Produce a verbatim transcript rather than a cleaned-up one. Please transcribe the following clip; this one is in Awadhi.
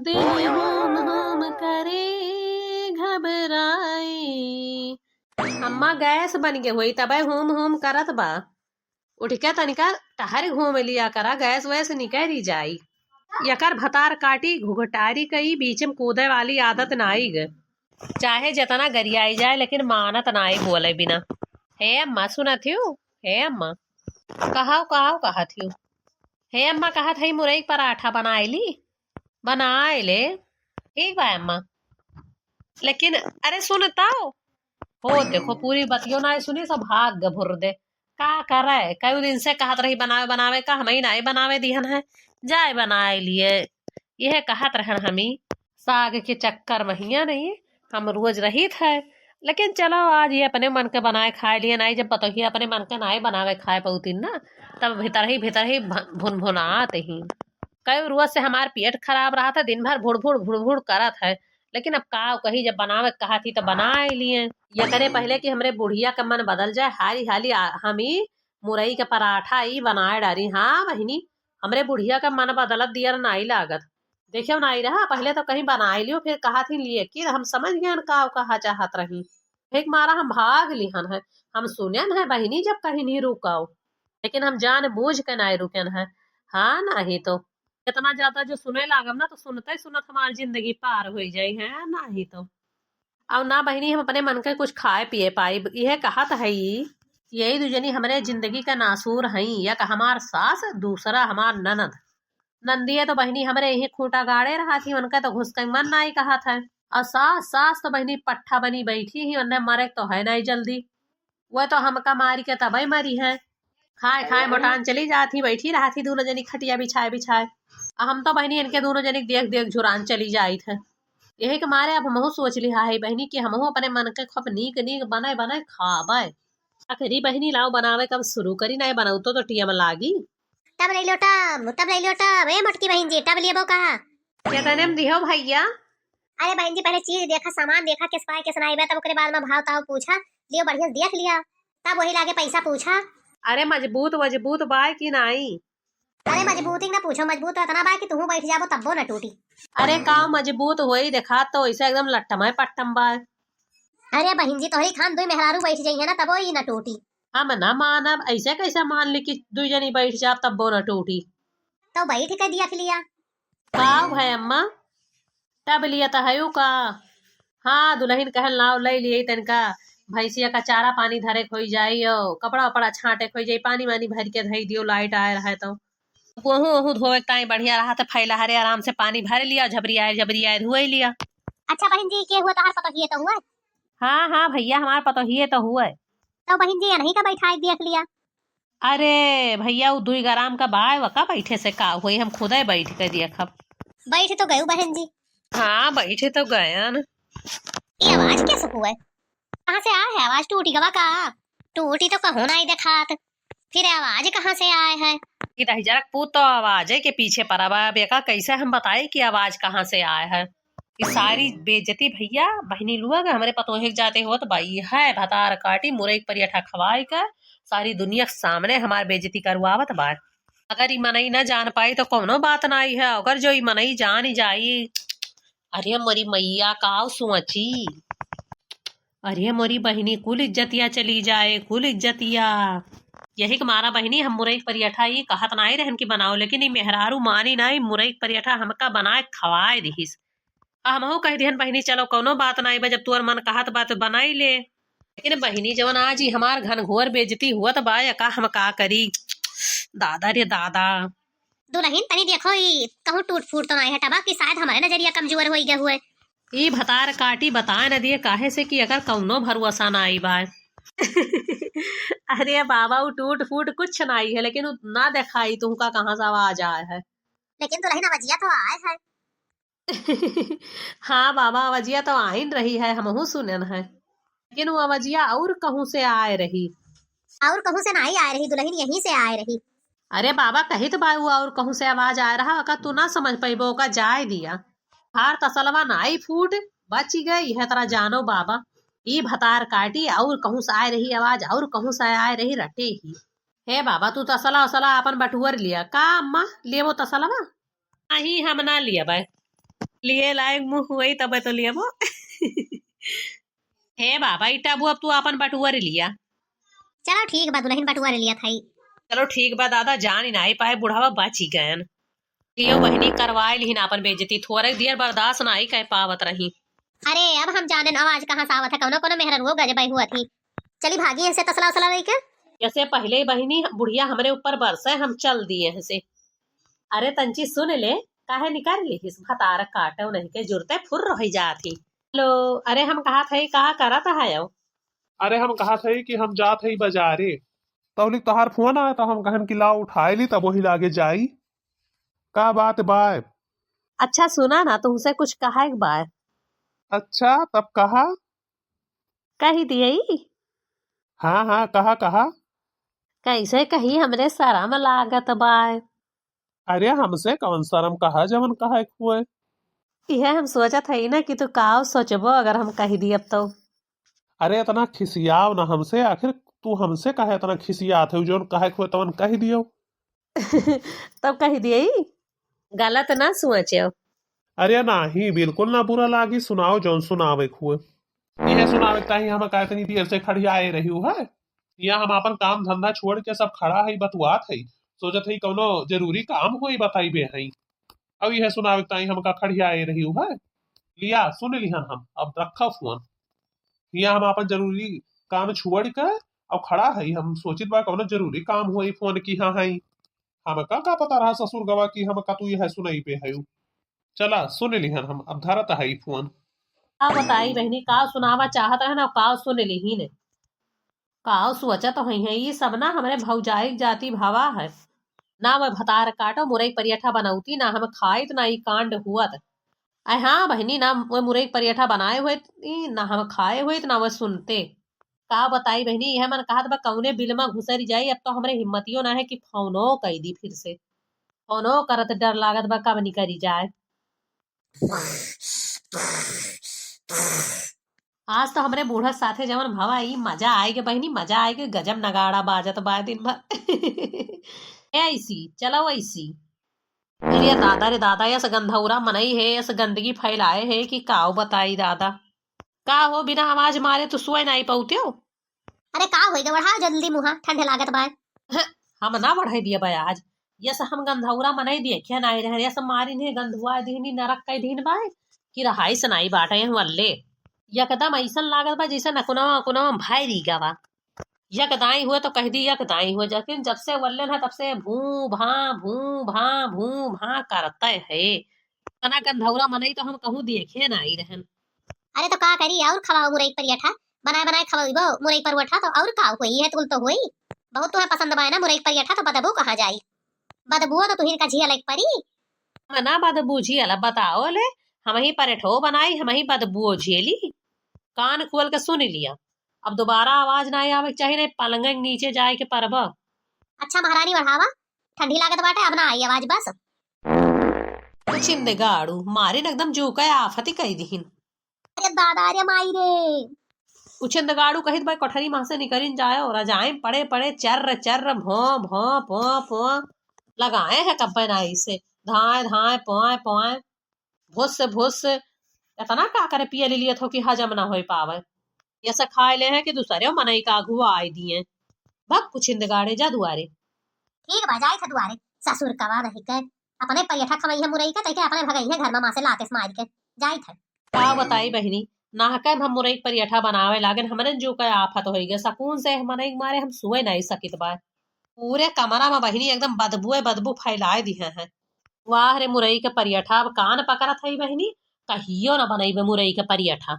दिन हूम हूम करे घबराए। अम्मा, गैस बन गे होई, तबे हूम हूम करत बा। उठ के तनिका टहर घूम लिया करा, गैस वैस निकरी जाई। यकर भतार काटी घुघटारी कई, बीच में कूदे वाली आदत नाई ग। चाहे जितना गरियाई जाए, लेकिन मानत नाई बोले बिना। हे अम्मा, सुनत हियो? हे अम्मा, कहाओ, कहाओ, कहत हियो? हे अम्मा, कहत हई, मुरई के पराठा बनाए ली? बनाए ले। ठीक बा अम्मा। लेकिन अरे सुन ताओ, हो देखो, पूरी बतियो ना सुनी, सब भाग ग भुर दे। का करे, कई दिन से कहत रही बनावे, बनावे का, हमही नाई बनावे दिहन है, जाए बनाए लिए। यह कहत रहन हमी, साग के चक्कर में हिया नहीं, हम रोज रहित है। लेकिन चलो, आज ये अपने मन के बनाए खाए लिए, नाई जब पतोहिया अपने मन के नाई बनावे खाए पउतिन ना, तब भीतर ही, भीतर ही भ-, भुनभुनात ही। कई रोज से हमार पेट खराब रहा था, दिन भर भुड़भुड़, भुड़भुड़ करत है, लेकिन अब का कही, जब बनावे के कहा थी तो बनाए लिए। ये करे पहले कि हमरे बुढ़िया का मन बदल जाए, हाली हाली आ, हम ई मुरई के पराठा ई बनाए डारी। हाँ बहिनी, हमरे बुढ़िया का मन बदलत दियर नाई लागत। देखियो नाई रहा, पहले तो कहीं बनाए लियो, फिर कहा थी लिए कि हम समझ गए का कहा चाहत रही। एक मारा हम भाग लिहन है, हम सुनन है बहिनी जब कहीं नहीं रुकाओ, लेकिन हम जान बूझ के नाई रुकन है। हाँ, नाही तो इतना ज्यादा जो सुने लागब ना, तो सुनते सुनत हमार जिंदगी पार होई जाई है, नाही तो। और ना बहिनी, हम अपने मन के कुछ खाए पिए पाइब। यह कहत हई, यही दू जनी हमरे जिंदगी का नासूर हई, एक हमार सास, दूसरा हमार ननद। नंदिया तो बहिनी हमरे यही खूंटा गाड़े रहा थी, उनका तो घुस के मन नाई कहत है। और सास, सास तो बहिनी पट्ठा बनी बैठी ही, उन्हें मरे तो है नाई जल्दी। वह तो हमका मारी के तबई मरी है। खाए खाए मोटान चली जात ही, बैठी रहत ही दोनों जनी खटिया बिछाए बिछाए। आ हम तो बहिनी इनके दोनों जनी के देख देख झुरान चली जाइत है। यही के मारे अब हमहू सोच लिहा है बहिनी कि हमहू अपने मन के खूब नीक नीक बनाए बनाए खाबे। आखिरी बहिनी लाओ बनावे कब शुरू करी, नाई बनौतो तो टियम लागी। टब ले लो टब, टब ले लो टब, ए मोटकी बहिन जी, टब लेबो का? केतने में दिहो भैया? अरे बहिन जी, पहले चीज देखा, सामान देखा, किस पाए किस नाई बा, तब ओकरे बाद में भाव ताव पूछा। लियो बढ़िया से देख लिया, तब वही लागे पैसा पूछा। अरे मजबूत वजबूत बाय कि नाई? अरे मजबूती ना पूछो, मजबूत तो इतना बाय कि तुहू बैठ जाबो तब्बो ना टूटी। अरे का मजबूत होई, देखा तो ऐसे एकदम लट्टम है पट्टम बाय। अरे बहिन जी, तोहरी खान दुई मेहरारू बैठ जाई है ना, तबो ई ना टूटी। हम ना मानब, ऐसे कैसे मान ली कि दुई जनी बैठ जाब तब्बो ना टूटी? तो बैठ के देख लिया। का भय अम्मा, टब लिया त हयू का? हाँ, दुलहिन कहन लाओ, लई लिए तनिका भैंसिया का चारा पानी धरे के होई जाई, और कपड़ा उपड़ा छांटे के होई जाई, पानी वानी भर के धई दियो, लाइट आए रहे तो। गोहूं ओहूं धोवे के ताई बढ़िया रहा, तो फैला हरे आराम से पानी भर लिया, झबरी आए, झबरी आए, धोए लिया। अच्छा बहिन जी, के हुआ तोहार पतोहिए तो हुआ? हाँ, हाँ भैया, हमार पतोहिए तो हुआ। तो बहिन जी, यहीं का बैठाए देख लिया। अरे भैया, उ दुई ग्राम का बाय, वका बैठे से का होई, हम खुदे बैठ के देखब। बैठ तो गयू बहन जी। हाँ, बैठे तो गयन। ये आवाज कैसे हुआ है? कहाँ से आए है आवाज? टूटी गवा का? टूटी तो कहूँ नहीं देखात, फिर आवाज कहाँ से आए है? ई दहिजरक पूत तो आवाजे के पीछे पड़ा बा। अब एका कैसे हम बताई कि आवाज कहाँ से आए है? ई सारी बेइज्जती भैया, बहिनी लोग, हमरे पतोहे के जाते होत बा। ई है भतार काटी, मुरई के परियठा खवाई के सारी दुनिया के सामने हमार बेइज्जती करवावत बा। अगर ई मनई न जान पाई तो कौनो बात नाई है, अगर जो ई मनई जान जाई, अरे मोरी मैया, काव सोची। अरे मोरी बहिनी, कुल इज्जतिया चली जाए, कुल इज्जतिया। यही के मारा बहिनी, हम मुरई के परियठा ई कहत नाई रहन कि बनाओ, लेकिन ई मेहरारू मानी नाई, मुरई के परियठा हमका बनाए खवाए दिहिस। आ हमहू कह दिहन, "बहिनी, चलो, कौनो बात नाई बा, जब तोर मन कहत बा, तो बनाई ले।" लेकिन बहिनी, जवन आज ई हमार घनघोर बेइज्जती हुअत बा, या का हम का करी? दादा रे दादा। दुलहिन, तनी देखो, ई कहूँ टूट फूट तो नाई हटा बा कि शायद हमारे नजरिया कमजोर होई गए हुए। ई भतार काटी बताए न दिए, काहे से कि अगर कौनो भरोसा नाई बा। अरे बाबा, उ टूट फूट कुछ नाई है, लेकिन उ ना देखाई तुमका कहाँ से आवाज आए है। लेकिन दुलहिन, आवाजिया तो आए है। हाँ बाबा, आवाजिया तो आइन रही है, हमहू सुनन है, लेकिन वो आवाजिया और कहूँ से आए रही। और कहूँ से नाई आए रही दुलहिन, यहीं से आए रही। अरे बाबा, कही तो बा, वो और कहूँ से आवाज आए रहा, ओका तू ना समझ पइबो, ओका जाए दिया। हार तसलवा नाई फूट, बची गए, यह तरह जानो बाबा। ई भतार काटी, और कहूँ से आए रही आवाज, और कहूँ से आए रही रटे ही। हे बाबा, तू तसला उसला आपन बटुअर लिया। का अम्मा, लेबो तसलवा? नहीं, हम ना लियबै। लिए लायक मुँह हुई तब तो लियबो। हे बाबा, ई टबू, अब तू आपन बटुअर लिया। चलो ठीक बा दुलहिन, बटुअर लिया थाई। चलो ठीक बा दादा, जान ही नाई पाए, बुढ़ावा बाची गयन। लियो बहिनी, करवाए लिहिन आपन बेइज्जती, थोरक दियर बर्दाश्त नाई कइ पावत रही। अरे अब हम जानेन आवाज कहाँ से आवत है, कौनो कौनो मेहररुओ गजबइ हुआ थी। चली भागी ऐसे तसला उसला लेके। जैसे पहिले बहिनी बुढ़िया हमरे ऊपर बरसे, हम चल दिए हैं से। अरे तंची सुन ले, काहे निकाल लिहिस भतार काटो नहीं के जुरते फुर्र होइ जात ही। हेलो, अरे हम कहा थे का करत है? अरे हम कहा थे कि हम जात है बाजारे। तौलिक तोहार फोन आया तो हम कहन कि लाओ उठाए ली तब वही लागे जाई। का बात बाय? अच्छा सुना ना, तुमसे कुछ कहा एक बाय। अच्छा तब कहा। कही दियई। हाँ हाँ कहा कहा। कैसे कही, हमरे शरम लागत बाय। अरे हमसे कौन शरम, कहा जवन कहा एक हुए। यह हम सोचत हई ना कि तू काव सोचबो अगर हम कही दियब तो। अरे इतना खिसियाव ना हमसे, आखिर तू हमसे काहे इतना खिसियात है, जौन कहे के होए तवन कह दियो। तब कह दिए, गलत ना सोचो। अरे नाही, बिल्कुल ना बुरा लागी, सुनाओ जौन सुनावे के हुए। यह सुनावे के ताही हम का इतनी देर से खड़ियाए रही है। यहाँ हम अपन काम धंधा छोड़ के सब खड़ा है, बतुआत है, सोचत है कौनो जरूरी काम होई बताइबे है। अब यह सुनावे के ताही हमका खड़ियाए रही है। लिया सुन लिहन हम, अब रखा फोन। हियाँ हम आपन जरूरी काम छोड़ के अब खड़ा हई। हम सोचित बा कौनो जरूरी काम होई, फोन किहा हई। हमका का पता रहा ससुर गवा कि हमका तू यह सुनई पे हयू। चला सुन लिहन हम, अब धरत हई फोन। का बताई बहिनी, का सुनावा चाहत रहन, का सुन लिहिन। का सोचत होइहैं, ई सब ना हमरे भौजाई के जाति भावा है। ना वह भतार काटो, मुरई परियठा बनौती, ना हम खाइत, ना ई कांड हुअत। अरे हाँ बहिनी, ना वह मुरई परियठा बनाए होइत, ई ना हम खाए होइत, ना वह सुनते। का बताई बहिनी, यह मन कहत बा कौने बिल में घुसरी जाई, अब तो हमरे हिम्मतियो ना है कि फोनो कई दी फिर से। फोनो करत डर लागत बा कब निकरी जाए। आज तो हमरे बूढ़ा साथे जवन भवा, ई मजा आए गे बहिनी, मजा आए गे। गजब नगाड़ा बाजत बा दिन भर। ए ऐसी, चलो ऐसी। अरे दादा रे दादा, यस गंधौरा मनई है, यस गंदगी फैलाए है कि काव बताई दादा। का हो, बिना आवाज मारे तू सोए नाई पौत्यो? अरे का होई गे, बढ़ाओ जल्दी मुहा, ठंडे लागत बा। हम ना बढ़ाई दिया बा आज। यस हम गंधौरा मनई देखे नाई रहे, यस मारिन है गंधुआ दीनी, नरक कई दीन बा कि रहाई से नाई बाटे हैं वल्ले। एकदम ऐसन लागत बा जैसे नकुनवा उकुनवा में भाई री गवा। यक दाई हुए तो कह दी यक दाई हुए, लेकिन जब से वल्ले ना तब से भू भा भू भा भू भा करते है। इतना गंधौरा मनई तो हम कहूँ देखे नाई रहन। अरे तो का करी, और खवाओ मुरई परियठा, बनाए बनाए खवाइबो मुरई परुवठा, तो और का होई, ये तुल तो होई। बहुत तुम्हें पसंद बाय ना मुरई परियठा, तो बदबू कहाँ जाई? बदबुओ तो तुहिन का झिया लग परी। हम ना बदबू झियला, बताओ ले, हम ही परेठो बनाई, हम ही बदबुओ झेली। कान खोल के सुन लिया, अब दोबारा आवाज ना आवे के चाही, नहीं पलंग के नीचे जाए के परबा। अच्छा महारानी बढ़ावा, ठंडी लागत बाटे, अब ना आई आवाज बस। कुछ इंदे गाड़ू मारिन एकदम जो कहे आफती कह दीहिन। अरे दादा, अरे माई रे। उछिंद गाड़ू कहित भाई कोठरी मा से निकरिन जाए और रजाई पड़े पड़े चर्र चर्र भों भों पों पों लगाए है कब्बे नाई से। धाए धाए पोए पोए भोस से भोस से। इतना का करे पिए ले लिए थो कि हजम ना होई पावे। ये से खाए ले हैं कि दूसरे मनई का आगू आए दिए। भग कुछिंद गाड़े जा दुआरे। ठीक बा, जाई थे दुआरे। ससुर कवा नहीं के अपने परियठा खवई है मुरई के, तैके अपने भगई है घर मा से लाते से मार के। जाई थे। का बताई बहिनी, नाहके हम मुरई के परियठा बनावे लागेन, हमरे जो के आफत होई गए, सकून से मनई के मारे हम सोए नहीं सकित बा। पूरे कमरा मा बहिनी एकदम बदबुए बदबू फैलाए दिहे हैं। वाह रे मुरई के परियठा, अब कान पकड़त है बहिनी, कहियो ना बनैबे मुरई के परियठा।